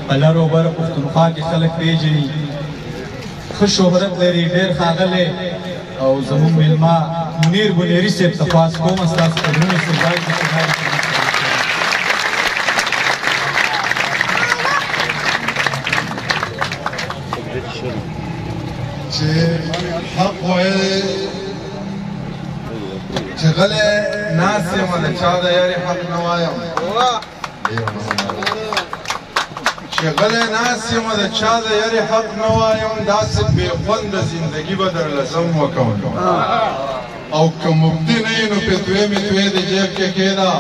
په لر او بر پښتونخوا کې خلک پېژني، ښه شهرت لري، ډېر ښاغلی او زموږ مېلمه منیر بونیري صاحب ته خواست کوم ستاسو په دروند استقبال کې. چې حق وایي چې غلی ناست یم، د چا د یارې حق نه وایم. چې غلی ناست یم، د چا د یارې حق نه وایم، داسې بې خونده زندګي به درله زم وکوم. او که مفتي نه یې نو فتوې مې توې د جیب کې کښېده،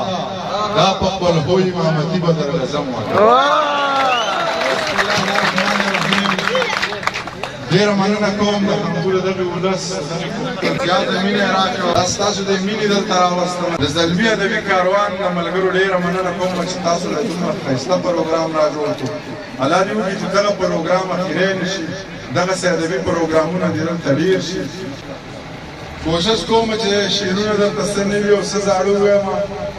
دا په خپل هو امامتي به درله زم وکوم. ډېره مننه کوم د همدوره دغې ولس زیاته مینه یې راکړه، دا ستاسو د مینې دلته راوستم. د زلمي ادبي کاروان د ملګرو ډېره مننه کوم چې تاسو له دومره ښایسته پروګرام را جوړ کړو. الله دې وکړي چې دغه پروګرام اخیری نه شي، دغسې ادبي پروګرامونه دې دلته ډېر شي. کوشش کوم چې شعرونه درته څه نوي او څه زاړه ووایم،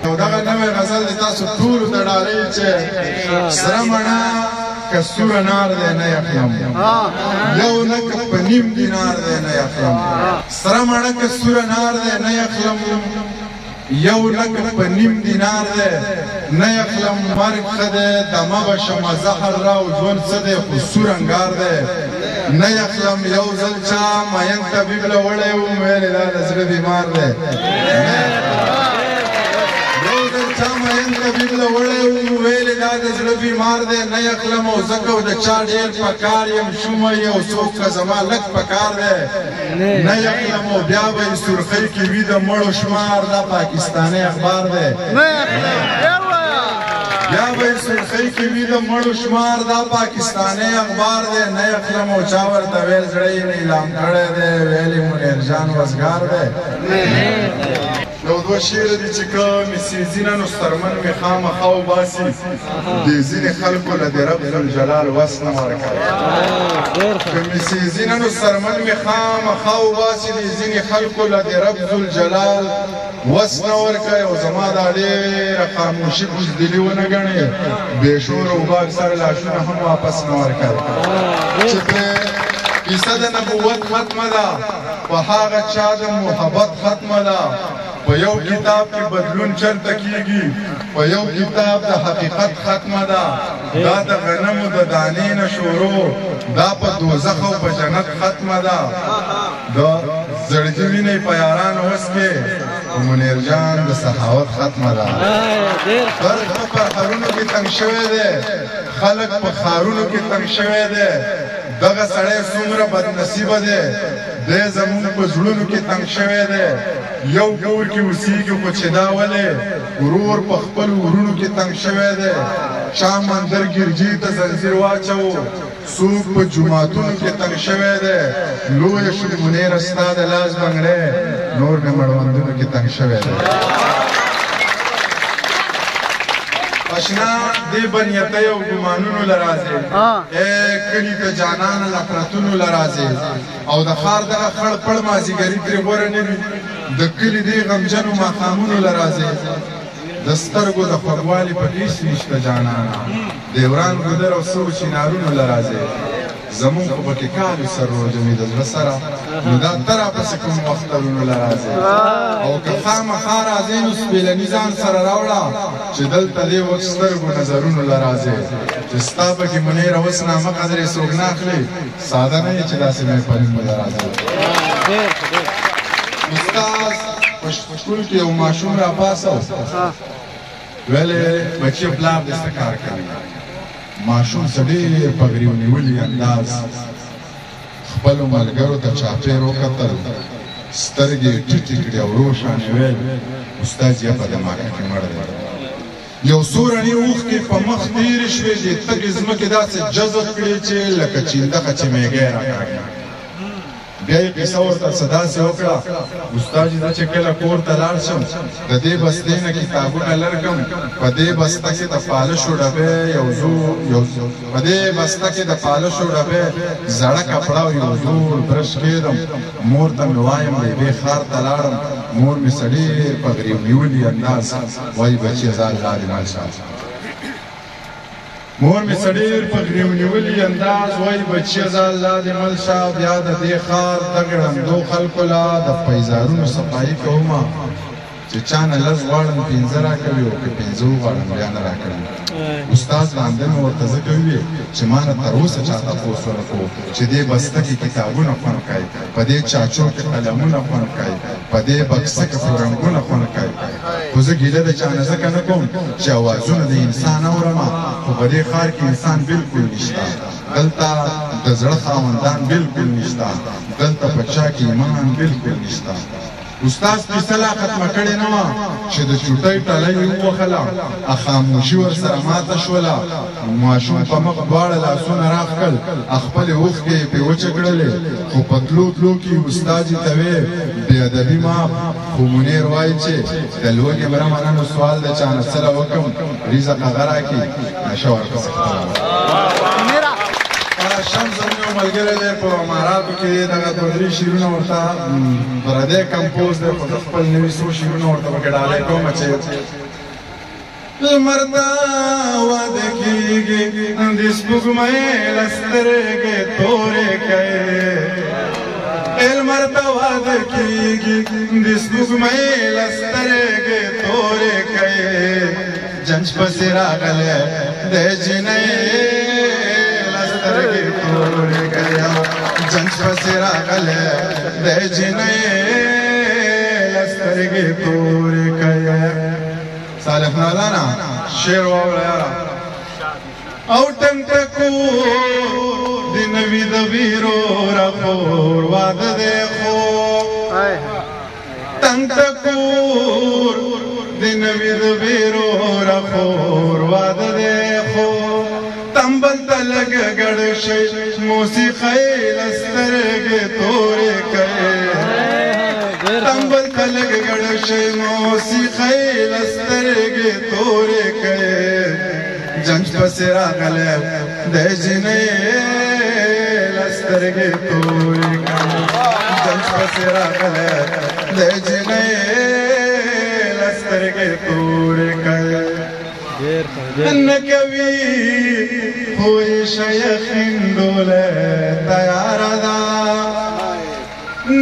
او دغه نوی غزل دې تاسو ټولو ته ډالۍ چې سره مڼه که سور انار دی نه اخلم، یو نه که په نیم دینار دی نه اخلم. سره مڼه که سور انار دی نه اخلم، یو نه که په نیم دینار دی نه اخلم. مرګ ښه دی دمه به شمه زهر را او ژوند څه دی خو سور انګار دی نه اخلم. یو ځل چا مین طبیب له وړی وم، ویلې دا د زړه بیمار دی. یو ځل چا مین طبیب له وړی وم، ویلې دا د زړه بیمار دی نه اخلم. او ځکه د چا ډېر پکار یم شومی او څوک که زما لږ پکار دی نه اخلم. او بیا به یې سرخۍ کې وي د مړو شمار، دا پاکستاني اخبار دی. بیا به یې سرخۍ کې وي د مړو شمار، دا پاکستاني اخبار دی نه اخلم. او چا ورته ویل زړه یې نیلام کړی دی، ویل یې منیر جان وزګار دی. یو دوه شعره دي چې که مې سېځي نه نو سترمن مې خامخا وباسي، دې ځینې خلکو له د رب ذوالجلال وس نه ورکوي. که مې سېځي نه نو سترمن مې خامخا وباسي، دې ځینې خلکو له د رب ذوالجلال وس نه ورکوي. او زما دا ډېره خاموشي بزدلي ونه ګڼي، بې شوره اوبه اکثر لاشونه هم واپس نه ورکوي. چې پرې قصه د نبوت ختمه ده، په هغه چا د محبت ختمه ده. په یو کتاب کې بدلون چرته کیږي، په یو کتاب د حقیقت ختمه ده. دا د غنمو د دانې نه شروع، دا په دوزخ او په جنت ختمه ده. د زړګي وینې په یارانو وسکې، په منیر جان د سخاوت ختمه ده. درد په پرهرونو کې تنګ شوی دی، خلک په ښارونو کې تنګ شوی دی. دغه سړی څومره بدنصیبه دی، دی زموږ په زړونو کې تنګ شوی دی. یو کور کې اوسیږي خو چې دا ولې ورور په خپلو ورونو کې تنګ شوی دی. چا مندر ګرجي ته زنځیر واچوو، څوک په جوماتونو کې تنګ شوی دی. لویه شو منیره ستا د لاس بنګړی، نور مې مړوندونو کې تنګ شوی دی. اشنا دې بنیتۍ او ګمانونو له راځې، ای کلي ته جانانه نفرتونو له راځې. او د ښار دغه خړ پړ مازیګري ترې غوره نه وي، د کلي دې غمجنو ماښامونو له راځې. د سترګو د خوږوالي پکې هېڅ نشته جانانه، د وران ګودر او سرو چینارونو له راځې. زمونږ خو پکې کالو سر روژه وي د زړه سره، نو دا ته راپسې کوم اخترونو له راځې. او که خامخا راځې نو سپېلني ځان سره راوړه، چې دلته دې وچ سترګو نظرونو له راځې. چې ستا پکې منیره اوس نامه قدرې څوک نه اخلي، ساده نه یې چې داسې محفلونو له راځې. استاد په سکول کې یو ماشوم راپاڅو، ویلې بچیه پلار دې څه کار کوي؟ ماشوم څه ډېر په غریو نیولي انداز خپلو ملګرو ته چاپېر وکتل، سترګې یې ټیټې کړې او ورو شان یې ویل، استاد یې په دماکه کې مړ دی. یو څو رڼې اوښکې په مخ تېرې شوې، دې تږې ځمکې داسې جذب کړې چې لکه چیندخه چې میږی راکاږي. بیا یې قصه ورته څه داسې وکړه، استاد جي زه چې کله کور ته لاړ شم د دې بستې نه کتابونه لرکم، په دې بسته کې د پالشو ډبی یو یو په دې بسته کې د پالشو ډبی زړه کپړه او یو زوړ برش کېدم. مور ته مې وایم لیبې ښار ته لاړم. مور مې څه ډېر په غریو نیولي انداز وایي، بچیه ځه الله دې مل شه. مور مې څه ډېر په غریو نیولي انداز وایي بچیه ځه الله دې مل شه بیا د دې ښار دغې ړندو خلکو له د پیزارونو صفایي کومه چې چا نه لس غواړم پنځه راکوي او که پنځه وغواړم بیا نه راکوي. استاد ړانده مې ورته ځکه وویل چې ما نه تر اوسه چا تپوس ونه کړو چې دې بسته کې کتابونه خوند کوي، په دې چاچو کې قلمونه خوند کوي، په دې بکسه کې خو رنګونه خوند کوي. خو زه ګیله د چا نه ځکه نه کوم چې اوازونه د انسان اورم، خو په دې ښار کې انسان بلکل نشته، دلته د زړه خاوندان بلکل نشته، دلته په چا کې ایمان بلکل نشته. استاد کیسه لا ختمه کړې نه وه چې د چوټۍ ټلۍ یې ووهله، خاموشي ورسره ماته شوله. ماشوم په مخ دواړه لاسونه راښکل، خپلې اوښکې یې پرې وچې کړلې، خو په تلو تلو کې یې استاد ته وې بې ادبي معاف. خو منیر وایي چې د لوږې مرمه نه نو سوال د چا نه څه له وکړم، رزق هغه راکړي، نشه ورپسې خپله وکړه. شمس زموږ یو ملګری دی په اماراتو کې، دغه دوه درې شعرونه ورته پردی کمپوز دی، خو زه خپل نوي څو شعرونه ورته پکې ډالۍ کوم چې لمر ته واده کېږي د سپوږمۍ له سترګې تورې کوي، لمر ته واده کېږي د سپوږمۍ له سترګې تورې کوي، جنج پسې راغلی د جینۍ سترګې تورې کوي، جنج پسې راغلی د جینۍ له سترګې تورې کوي. صالح نادانه شعر واوره یاره. او ټنګ ټکو د نوي د ویرو راخور واده دی خو، ټنګ ټکور د نوي د ویرو راخور واده دی خو، تنبل ته لږ ګډ شي موسیقۍ له سترګې تورې کوي، تنبل ته لږ ګډ شي موسیقۍ له سترګې تورې کوي، جنج پسې راغلی د جینۍ له سترګې تورې کوي، جنج پسې راغلی د جینۍ له سترګې تورې کوي. نه کوي خو یې شیخندوله تیاره ده،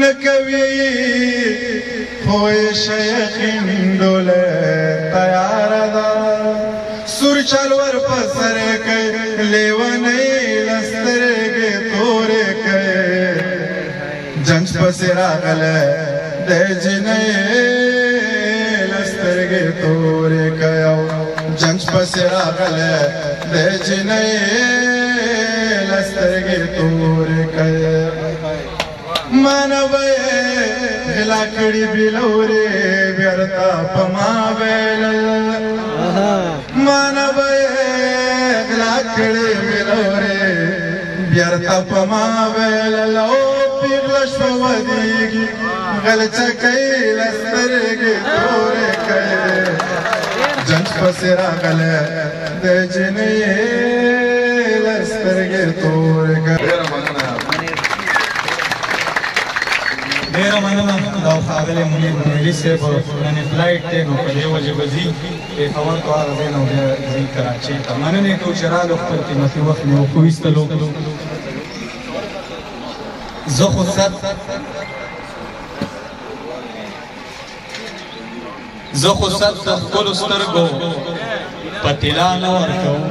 نه کوي خو یې شیخندوله تیاره ده، سور چل ور په سر کوي لیونۍ له سترګې تورې کوي، جنج پسې راغلی د جینۍ له سترګې تورې کوي، جنج پسې راغلی د جینۍ له سترګې تورې کوي. ما نه به یې غلا کړي بلورې بېرته په ما ویلل، ما نه به یې غلا کړي بلورې بېرته په ما ویلل، او پیغله شوه ودېږي غلچکۍ له سترګې تورې کوي، جنج پسې راغلی د جینۍ له سترګې تورې کوي. ډېره مننه، ډېره مننه. دا ښاغلی منیر بونیري صاحب نن فلایټ دی، نو په دې وجه به ځي پېښور ته، هغه ځای نه بیا ځي کراچۍ ته. مننه کوو چې رالو، خپل قیمتي وخت مې وکویستلو. زه خو ست زه خو ست د ښکلو سترګو په طلا نه ورکوم.